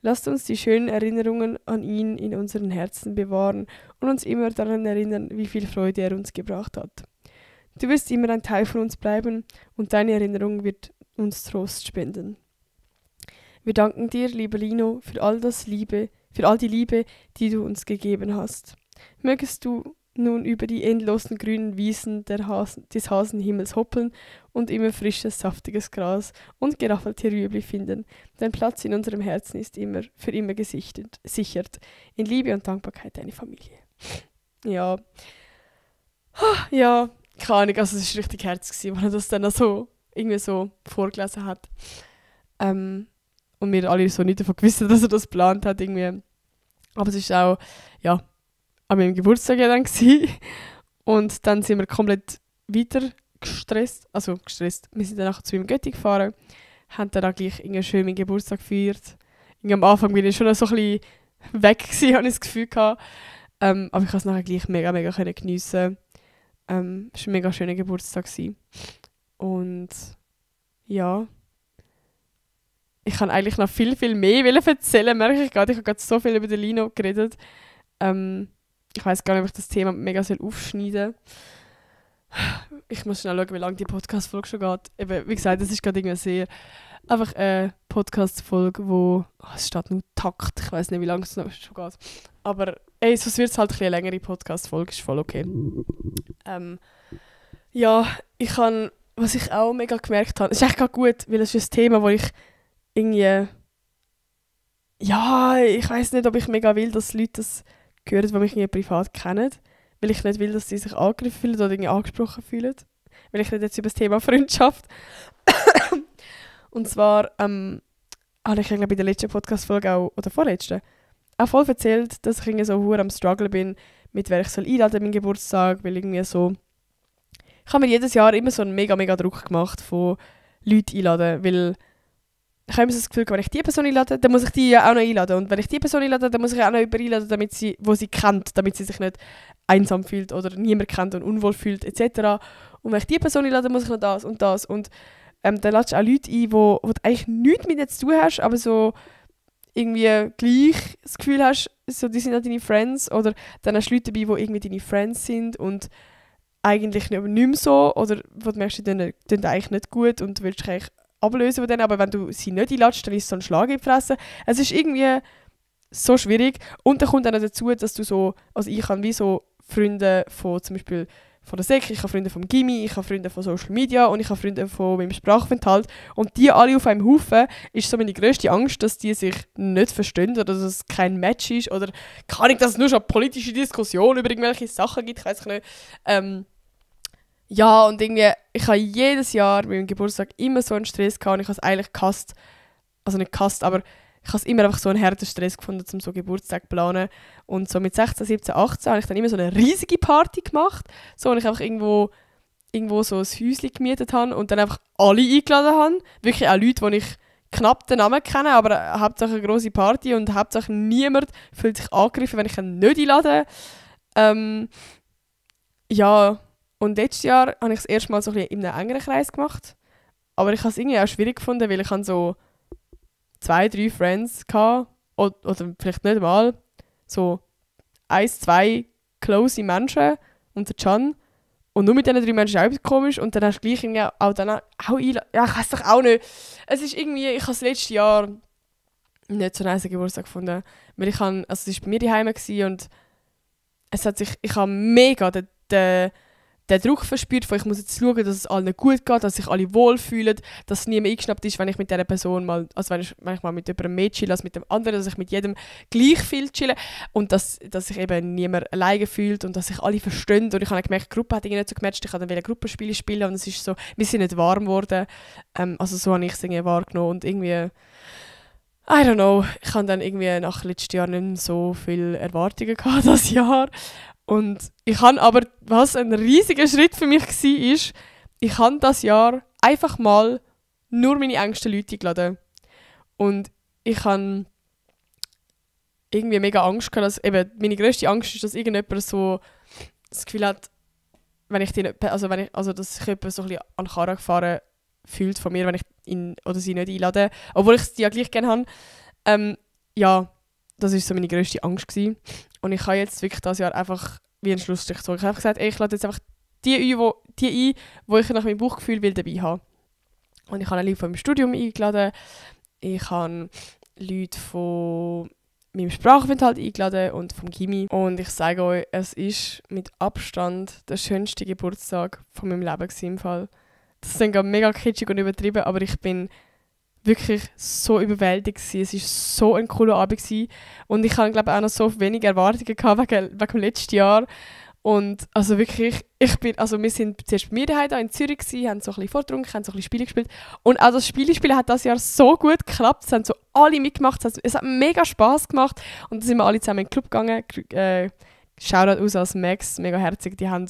Lasst uns die schönen Erinnerungen an ihn in unseren Herzen bewahren und uns immer daran erinnern, wie viel Freude er uns gebracht hat. Du wirst immer ein Teil von uns bleiben und deine Erinnerung wird uns Trost spenden. Wir danken dir, lieber Lino, für all die Liebe, die du uns gegeben hast. Mögest du nun über die endlosen grünen Wiesen des Hasenhimmels hoppeln und immer frisches, saftiges Gras und geraffelte Rüebli finden. Dein Platz in unserem Herzen ist für immer sichert. In Liebe und Dankbarkeit deine Familie. Ja. Ja, keine Ahnung, also es war richtig herzig, als er das dann so irgendwie so vorgelesen hat. Und wir alle so nicht davon gewusst, dass er das geplant hat. Irgendwie. Aber es war auch ja, an meinem Geburtstag ja dann gewesen. Und dann sind wir komplett weiter gestresst. Wir sind dann nachher zu meinem Götti gefahren, haben dann auch gleich irgendwie schön meinen Geburtstag gefeiert. Irgendwie am Anfang bin ich schon so ein bisschen weg gewesen, habe ich das Gefühl gehabt. Aber ich konnte es nachher gleich mega geniessen. Es war ein mega schöner Geburtstag gewesen. Und ja, ich kann eigentlich noch viel mehr erzählen, merke ich gerade. Ich habe gerade so viel über den Lino geredet. Ich weiss gar nicht, ob ich das Thema mega aufschneiden soll. Ich muss schnell schauen, wie lange die Podcast-Folge schon geht. Eben, wie gesagt, das ist gerade irgendwie sehr einfach eine Podcast-Folge, wo es steht nur Takt. Ich weiss nicht, wie lange es noch schon geht. Aber sonst wird es halt eine längere Podcast-Folge, ist voll okay. Ja, was ich auch mega gemerkt habe, ist echt gerade gut, weil es ist ein Thema, wo ich irgendwie, ja, ich weiss nicht, ob ich mega will, dass Leute das hören, die mich irgendwie privat kennen, weil ich nicht will, dass sie sich angegriffen fühlen oder irgendwie angesprochen fühlen, weil ich rede jetzt über das Thema Freundschaft. Und zwar habe ich glaube in der letzten Podcast-Folge oder vorletzten auch voll erzählt, dass ich irgendwie so hure am Struggle bin, mit wer ich soll einladen an meinen Geburtstag, weil irgendwie so, ich habe mir jedes Jahr immer so einen mega Druck gemacht von Leuten einladen, weil ich habe immer so das Gefühl, wenn ich die Person einlade, dann muss ich die ja auch noch einladen. Und wenn ich die Person einlade, dann muss ich auch noch jemanden einladen, wo sie kennt, damit sie sich nicht einsam fühlt oder niemand kennt und unwohl fühlt, etc. Und wenn ich die Person einlade, muss ich noch das und das. Und dann ladest du auch Leute ein, wo du eigentlich nichts mit ihnen zu tun hast, aber so irgendwie gleich das Gefühl hast, so, die sind auch deine Friends. Oder dann hast du Leute dabei, die irgendwie deine Friends sind und eigentlich nicht mehr so. Oder wo du merkst, die tun eigentlich nicht gut und du willst dich eigentlich ablösen von denen, aber wenn du sie nicht einladest, dann ist so ein Schlag in die Fresse. Es ist irgendwie so schwierig. Und dann kommt dann auch dazu, dass du so, also ich habe wie so Freunde von zum Beispiel von der Sek, ich habe Freunde vom Gimmi, ich habe Freunde von Social Media und ich habe Freunde von meinem Sprachaufenthalt. Und die alle auf einem Haufen ist so meine grösste Angst, dass die sich nicht verstehen oder dass es kein Match ist oder kann ich, dass es nur schon politische Diskussionen über irgendwelche Sachen gibt, ich weiß nicht. Ja, und irgendwie, ich habe jedes Jahr mit meinem Geburtstag immer so einen Stress gehabt und ich habe es eigentlich gehasst. Also nicht gehasst, aber ich habe es immer einfach so einen harten Stress gefunden, um so Geburtstag zu planen. Und so mit 16, 17, 18 habe ich dann immer so eine riesige Party gemacht. So, und ich einfach irgendwo so ein Häuschen gemietet habe und dann einfach alle eingeladen habe. Wirklich auch Leute, die ich knapp den Namen kenne, aber hauptsächlich eine grosse Party und hauptsächlich niemand fühlt sich angegriffen, wenn ich ihn nicht einlade. Ja, und letztes Jahr habe ich es erst mal so ein bisschen in einem engeren Kreis gemacht. Aber ich habe es irgendwie auch schwierig gefunden, weil ich habe so 2, 3 Friends hatte, oder vielleicht nicht mal, so 1, 2 close Menschen und der Can. Und nur mit diesen 3 Menschen ist auch etwas komisch. Und dann hast du gleich irgendwie auch dann auch ja, ich weiß doch auch nicht. Es ist irgendwie, ich habe das letzte Jahr nicht so einen nice Geburtstag gefunden. Weil es war bei mir daheim und ich habe mega den Druck verspürt, von ich muss jetzt schauen, dass es allen gut geht, dass sich alle wohlfühlen, dass niemand eingeschnappt ist, wenn ich mit dieser Person mal, also wenn ich mal mit jemandem mehr chille als mit dem anderen, dass ich mit jedem gleich viel chille und dass sich eben niemand alleine fühlt und dass sich alle verstehen. Und ich habe gemerkt, die Gruppe hat irgendwie nicht so gematcht, ich wollte dann Gruppenspiele spielen und es ist so, wir sind nicht warm geworden. Also so habe ich es irgendwie wahrgenommen und irgendwie, I don't know, ich habe dann irgendwie nach letztem Jahr nicht mehr so viele Erwartungen gehabt, das Jahr. Und ich habe aber, was ein riesiger Schritt für mich war, ich habe das Jahr einfach mal nur meine engsten Leute eingeladen. Und ich habe irgendwie mega Angst gehabt, dass eben, meine grösste Angst ist, dass irgendjemand so das Gefühl hat, dass sich jemand so ein bisschen an den Karren gefahren fühlt von mir, wenn ich ihn oder sie nicht einlade, obwohl ich sie ja gleich gerne habe. Ja, das war so meine grösste Angst gewesen. Und ich habe jetzt wirklich dieses Jahr einfach wie einen Schlussstrich gezogen. Ich habe einfach gesagt, ich lade jetzt einfach die ein, die ich nach meinem Bauchgefühl will dabei haben. Und ich habe Leute von meinem Studium eingeladen. Ich habe Leute von meinem Sprachaufenthalt eingeladen und vom Gymi. Und ich sage euch, es ist mit Abstand der schönste Geburtstag von meinem Leben im Fall. Das ist dann mega kitschig und übertrieben, aber ich bin wirklich so überwältigt gewesen. Es war so ein cooler Abend gewesen. Und ich habe, glaube ich, auch noch so wenige Erwartungen gehabt wegen dem letzten Jahr. Und also wirklich, wir sind zuerst bei mir daheim in Zürich gewesen, haben so ein bisschen vorgetrunken, haben so ein bisschen Spiele gespielt. Und auch das Spielespielen hat das Jahr so gut geklappt. Es haben so alle mitgemacht. Es hat mega Spass gemacht. Und dann sind wir alle zusammen in den Club gegangen. Shoutout aus als Max, mega herzig. Die haben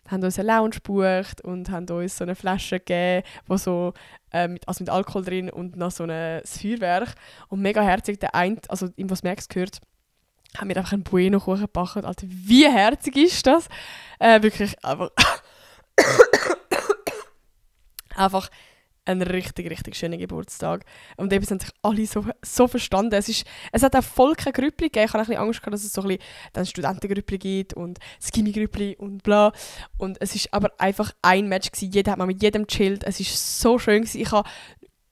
uns eine Lounge gebucht und haben uns so eine Flasche gegeben, wo so, mit Alkohol drin und noch so ein Feuerwerk. Und mega herzig, der eine, also ihm, was Max gehört, haben wir einfach einen Bueno-Kuchen gebacken. Alter, wie herzig ist das? Wirklich einfach ein richtig, richtig schöner Geburtstag. Und eben haben sich alle so verstanden. Es hat auch voll keine Grüppli gegeben. Ich hatte ein bisschen Angst gehabt, dass es so ein bisschen Studentengrüppli gibt und das Gymi-Grüppli und bla. Und es war aber einfach ein Match gewesen. Jeder hat mal mit jedem gechillt. Es war so schön gewesen. Ich habe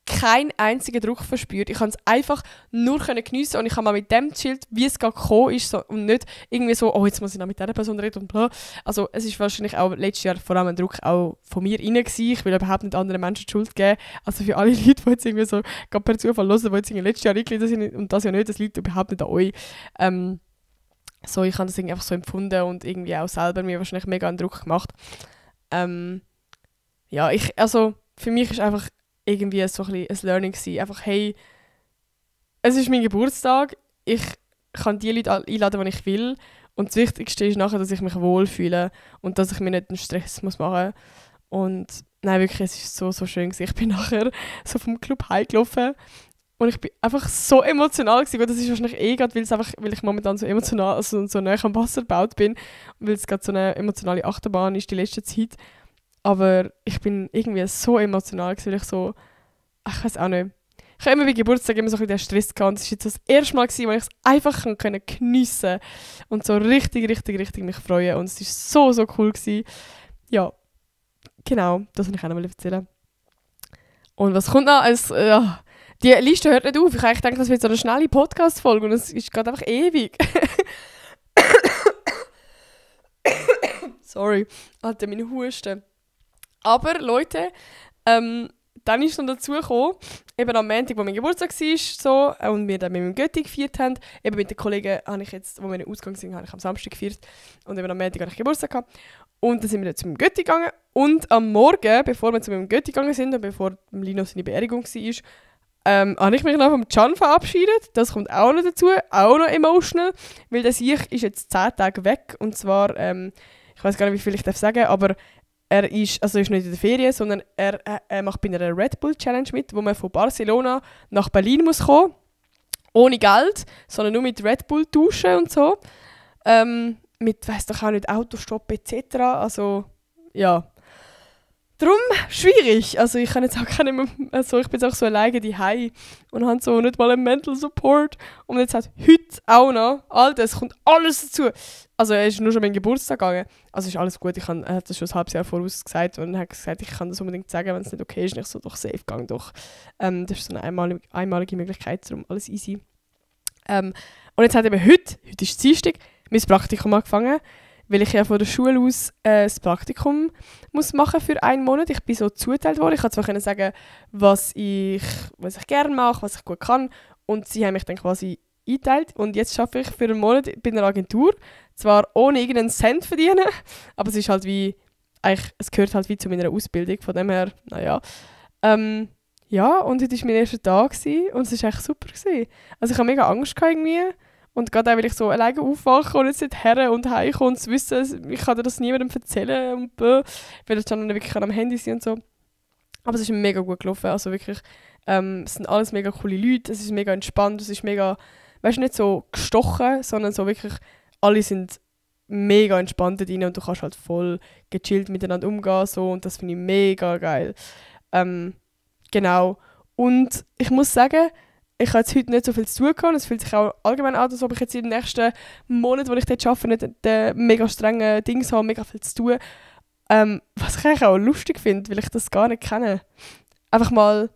keinen einzigen Druck verspürt. Ich konnte es einfach nur geniessen und ich habe mal mit dem gechillt, wie es gerade gekommen ist, so, und nicht irgendwie so, oh, jetzt muss ich noch mit dieser Person reden und bla. Also es ist wahrscheinlich auch letztes Jahr vor allem ein Druck auch von mir rein gewesen. Ich will überhaupt nicht anderen Menschen die Schuld geben. Also für alle Leute, die jetzt irgendwie so gerade per Zufall hören, die jetzt irgendwie letztes Jahr eingeladen sind und das ja nicht, das liegt überhaupt nicht an euch. So, ich habe das irgendwie einfach so empfunden und irgendwie auch selber mir wahrscheinlich mega einen Druck gemacht. Ja, für mich ist einfach irgendwie so ein Learning gewesen. Einfach, hey, es ist mein Geburtstag, ich kann die Leute einladen, die ich will. Und das Wichtigste ist nachher, dass ich mich wohlfühle und dass ich mir nicht einen Stress machen muss. Und nein, wirklich, es war so schön gewesen. Ich bin nachher so vom Club heimgelaufen und ich bin einfach so emotional gewesen. Und das ist wahrscheinlich gerade, weil ich momentan so emotional, also so nah am Wasser gebaut bin und weil es gerade so eine emotionale Achterbahn ist die letzte Zeit. Aber ich bin irgendwie so emotional gewesen, weil ich so, ich weiß auch nicht. Ich habe immer bei Geburtstag immer so ein bisschen den Stress gehabt. Und es war jetzt das erste Mal, wo ich es einfach geniessen konnte und so richtig, richtig, richtig mich freuen. Und es war so cool gewesen. Ja, genau, das wollte ich auch noch mal erzählen. Und was kommt noch? Die Liste hört nicht auf. Ich habe eigentlich gedacht, das wird so eine schnelle Podcast-Folge und es ist gerade einfach ewig. Sorry, Alter, meine Husten. Aber Leute, dann ist noch dazu gekommen, eben am Montag, wo mein Geburtstag war, so, und wir dann mit meinem Götti gefeiert haben. Eben mit den Kollegen habe ich jetzt, wo wir in den Ausgang sind, habe ich am Samstag gefeiert. Und eben am Montag hatte ich Geburtstag gehabt. Und dann sind wir dann zu meinem Götti gegangen. Und am Morgen, bevor wir zu meinem Götti gegangen sind und bevor Lino seine Beerdigung war, habe ich mich noch vom Can verabschiedet. Das kommt auch noch dazu, auch noch emotional. Weil der Sieg ist jetzt 10 Tage weg. Und zwar, ich weiß gar nicht, wie viel ich sagen darf, aber er ist nicht in der Ferien, sondern er macht bei einer Red Bull Challenge mit, wo man von Barcelona nach Berlin muss kommen. Ohne Geld, sondern nur mit Red Bull tauschen und so. Mit, weiss doch auch nicht, Autostopp etc. Also, ja. Darum schwierig. Also ich kann jetzt auch nicht mehr, ich bin jetzt auch so alleine daheim und habe so nicht mal einen Mental Support. Und jetzt hat heute auch noch, Alter, es kommt alles dazu. Also er ist nur schon mein Geburtstag gegangen. Also ist alles gut, er hat das schon ein halbes Jahr voraus gesagt und hat gesagt, ich kann das unbedingt sagen, wenn es nicht okay ist. Und ich so, doch safe, gang doch. Das ist so eine einmalige Möglichkeit, darum alles easy. Und jetzt hat eben heute ist Dienstag, mein Praktikum angefangen. Weil ich ja von der Schule aus das Praktikum muss machen für einen Monat. Ich bin so zugeteilt worden. Ich konnte zwar sagen, was ich gerne mache, was ich gut kann. Und sie haben mich dann quasi eingeteilt. Und jetzt arbeite ich für einen Monat bei einer Agentur. Zwar ohne irgendeinen Cent verdienen, aber es ist halt es gehört halt wie zu meiner Ausbildung. Von dem her, naja. Ja, und heute war mein erster Tag gewesen, und es war echt super gewesen. Also ich hatte mega Angst irgendwie. Und gerade auch, weil ich so alleine aufwache und jetzt nicht her und heimkomme und zu wissen, ich kann dir das niemandem erzählen und weil ich dann wirklich am Handy sind und so. Aber es ist mega gut gelaufen, also wirklich, es sind alles mega coole Leute, es ist mega entspannt, es ist mega, weißt du, nicht so gestochen, sondern so wirklich, alle sind mega entspannt drin und du kannst halt voll gechillt miteinander umgehen so, und das finde ich mega geil. Genau. Und ich muss sagen, ich habe jetzt heute nicht so viel zu tun gehabt. Es fühlt sich auch allgemein an, als ob ich jetzt in den nächsten Monaten, wo ich dort arbeite, nicht den mega strengen Dings habe, mega viel zu tun. Was ich eigentlich auch lustig finde, weil ich das gar nicht kenne. einfach mal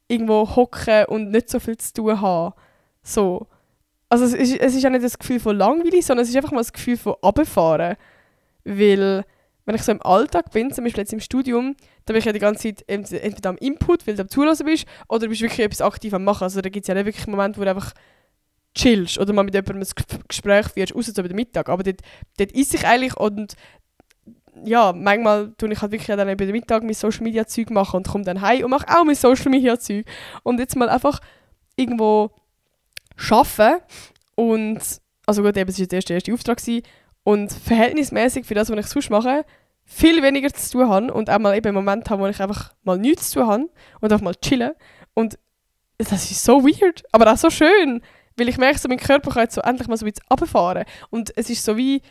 irgendwo hocken und nicht so viel zu tun haben. So. Also es ist ja nicht das Gefühl von langweilig, sondern es ist einfach mal das Gefühl von runterfahren. Weil, wenn ich so im Alltag bin, zum Beispiel jetzt im Studium, dann bin ich ja die ganze Zeit entweder am Input, weil du am Zuhören bist, oder du bist wirklich etwas aktiv am Machen. Also da gibt es ja nicht wirklich Momente, wo du einfach chillst oder mal mit jemandem ein Gespräch führst, außer so über den Mittag. Aber dort esse ich eigentlich und ja, manchmal tue ich halt wirklich dann über den Mittag mein Social Media Zeug machen und komme dann heim und mache auch mein Social Media Zeug. Und jetzt mal einfach irgendwo arbeiten und, also gut, eben, das war jetzt der erste Auftrag gewesen, und verhältnismäßig für das, was ich sonst mache, viel weniger zu tun habe und auch mal eben einen Moment habe, wo ich einfach mal nichts zu tun habe und einfach mal chillen. Und das ist so weird, aber auch so schön, weil ich merke, so, mein Körper kann jetzt so endlich mal so ein bisschen runterfahren. Und es ist so wie,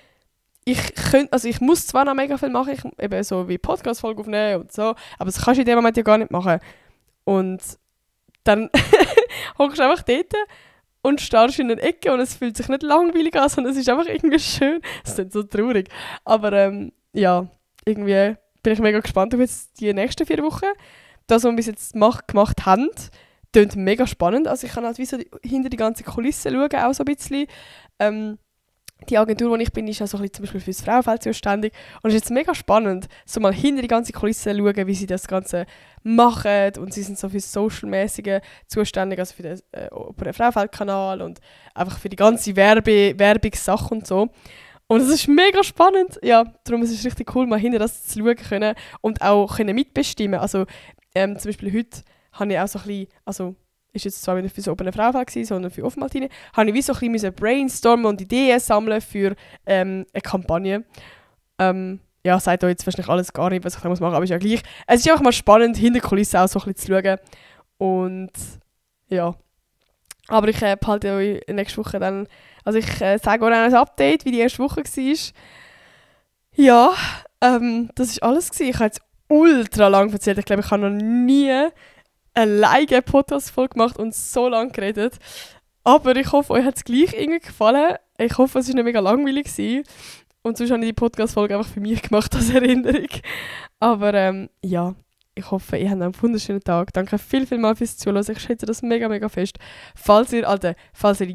ich muss zwar noch mega viel machen, eben so wie Podcast-Folge aufnehmen und so, aber das kannst du in dem Moment ja gar nicht machen. Und dann hockst du einfach dort und starrst in eine Ecke und es fühlt sich nicht langweilig an, sondern es ist einfach irgendwie schön. Es ist nicht so traurig. Aber ja, irgendwie bin ich mega gespannt auf jetzt die nächsten 4 Wochen. Das, was wir bis jetzt gemacht haben, klingt mega spannend. Also ich kann halt wie so hinter die ganze Kulisse schauen, auch so ein bisschen. Die Agentur, wo ich bin, ist auch so ein bisschen zum Beispiel für das Frauenfeld zuständig. Und es ist jetzt mega spannend, so mal hinter die ganze Kulisse zu schauen, wie sie das Ganze machen. Und sie sind so für das Social-mäßige zuständig, also für den Frauenfeld-Kanal und einfach für die ganze Werbungssache und so. Und es ist mega spannend. Ja, darum ist es richtig cool, mal hinter das zu schauen können und auch können mitbestimmen. Also zum Beispiel heute habe ich auch so ein bisschen, also ist jetzt zwar nicht für so Open Frauenfeld gewesen, sondern für Offenmaltine, habe ich wie so ein bisschen brainstormen und Ideen sammeln für eine Kampagne. Ja, sagt euch jetzt wahrscheinlich alles gar nicht, was ich da machen muss, aber ist ja gleich. Es ist einfach mal spannend, hinter der Kulisse auch so ein bisschen zu schauen. Und ja. Aber ich behalte euch nächste Woche dann, also ich sage euch ein Update, wie die erste Woche war. Ja, das war alles gewesen. Ich habe jetzt ultra lang erzählt. Ich glaube, ich habe noch nie alleine eine Podcast-Folge gemacht und so lange geredet. Aber ich hoffe, euch hat es gleich irgendwie gefallen. Ich hoffe, es war nicht mega langweilig gewesen. Und sonst habe ich die Podcast-Folge einfach für mich gemacht als Erinnerung. Aber ja, ich hoffe, ihr habt einen wunderschönen Tag. Danke viel fürs Zuhören. Ich schätze das mega, mega fest. Falls ihr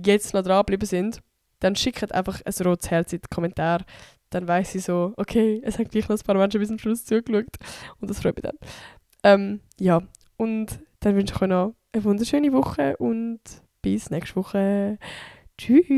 jetzt noch dranbleiben sind, dann schickt einfach ein rotes Herz in die Kommentare. Dann weiss ich so, okay, es haben gleich noch ein paar Menschen bis zum Schluss zugeschaut. Und das freut mich dann. Ja, und dann wünsche ich euch noch eine wunderschöne Woche und bis nächste Woche. Tschüss!